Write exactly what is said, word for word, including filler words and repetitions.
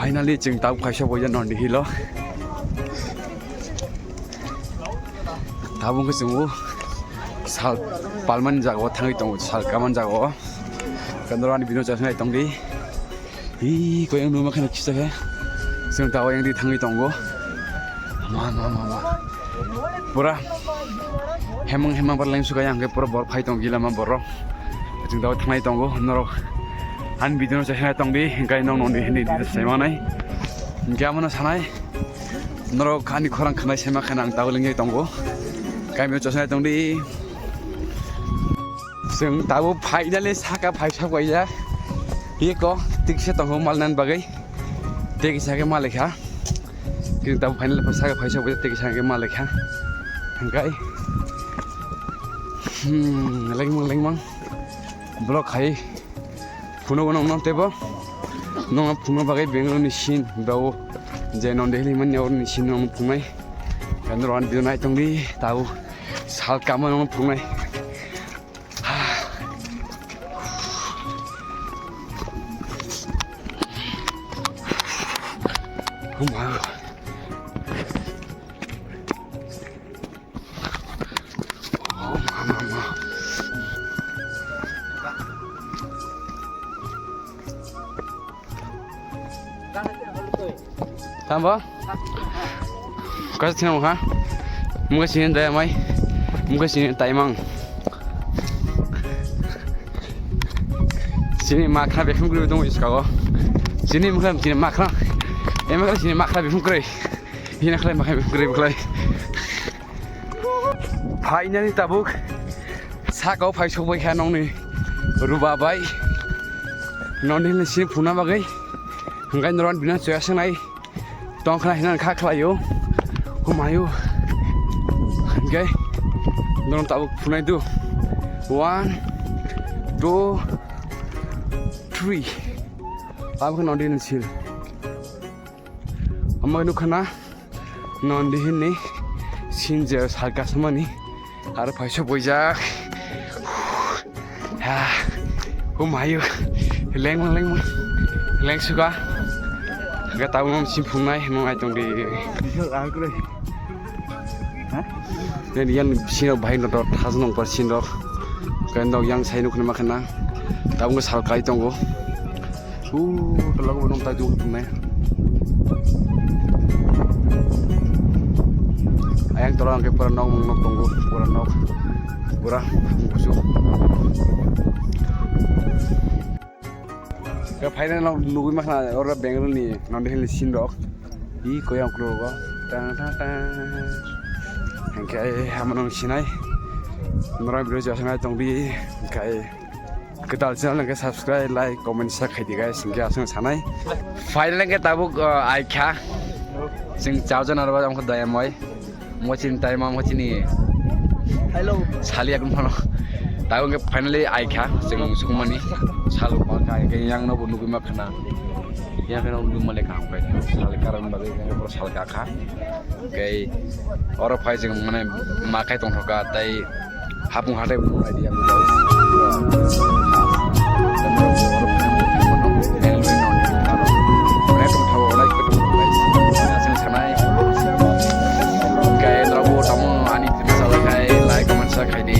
Finally, chwng tabuk kaisa boya Nondi Hill o. Tabuk khe chwng o sal palmani jaga o thangwi tongo, sal kamani jaga o. Kandoro ani video chasnai tongdi. Hi, koyang numa khana kisa khe. Chwng tabuk yang di thangwi tongo. Ma, ma, ma, ma. Pura hemang hemang bar lengsu kaya hwnkhe pura bor phai tong gila ma borok. Chwng tabuk thangnai tongo norok. Ani video no chasnai tongdi, hwnkhe nok Nondi Hill ni details sai manai. Hwnkhe amo no sanai. Norok ani khorang khwnai sema khana ang tabuk lengjak tongo. Kamio chosnai tongdi. Chwng tabuk finally saka phaisa kaijak. Eko tikse tongo mal nan bagwi. Tei kisa khe ma lekha. Chwng tabuk finally saka phaisa kaijak, tei kisa khe ma lekha. Hwnkhe. Hmm, lengmang, lengmang. Block hai. Phunukgo nokno teibo. Nokno phunukna bagwi Bangalore ni scene, bro. Je Nondi Hill himani oroni scene nokno phunuknai. Kandoro ani video nai tongdi, tabuk sal kama nokno phunuknai. Oh my God. Tamo? Kasa thina ha? Mukha sini daya mai. Mukha sini taimang. Sini makha bekhum guri dong iskago. Sini mukha sini makha. Emakha sini makha bekhum guri. Hina khlai makha bekhum guri khlai. Finally tabuk saka o phai sokbai kha nokni Ruba bai. Nondi Hill ni sini phunukna bagwi. Hwnkhe norok bini choya swngnai tong khna hinwi kha khlaio. Humayo. Hwnkhe norok tabuk phunai do. One, two, three. Tabuk Nondi Hill ni sil. Omo nukha na Nondi Hill ni sinje sal kasamani aro phaisa boijak. Ha, humayo lengmang lengmang lengsuka. Ga tabung simphungnai nung ai tongdi. Nini yang sino bahai no dot has nong par sino. Kendo yang sai nukna makana. Tabung sal kai tongo. Uh, tolok bo nong tai jung tumne. Ayang tolok ang ke pura nok mong nok tongo, pura nok, pura busu. Ke final nok nugui makna ora Bangalore ni Nondi Hill ni scene rok. I koyang kuro go. Tang tang tang. Hingke hamano sinai. Nora video jasana tongdi. Hingke Kwtal channel hwnkhe subscribe, like, comment, share khaidi guys, hwnkhe aswk sanai. Final hwnkhe tabuk, uh, aikha. Chwng chawjana rwbaijak wngkha dayamoi. Mochini taima mochini. Hello. Sali akun phano. Tabuk hwnkhe finally aikha. Chwng sukmani. Sal bakha hwnkhe yang no bo nugui ma khana. Yang no nugui ma lekha hwnkhe. Sal karon bagwi hwnkhe sal kakha. Hwnkhe oro phai chwng mane ma khai tongthoka tei hapung hathai bo nai di ang. Hwnkhe norok bo tamo ani video salai khai like comment share khai di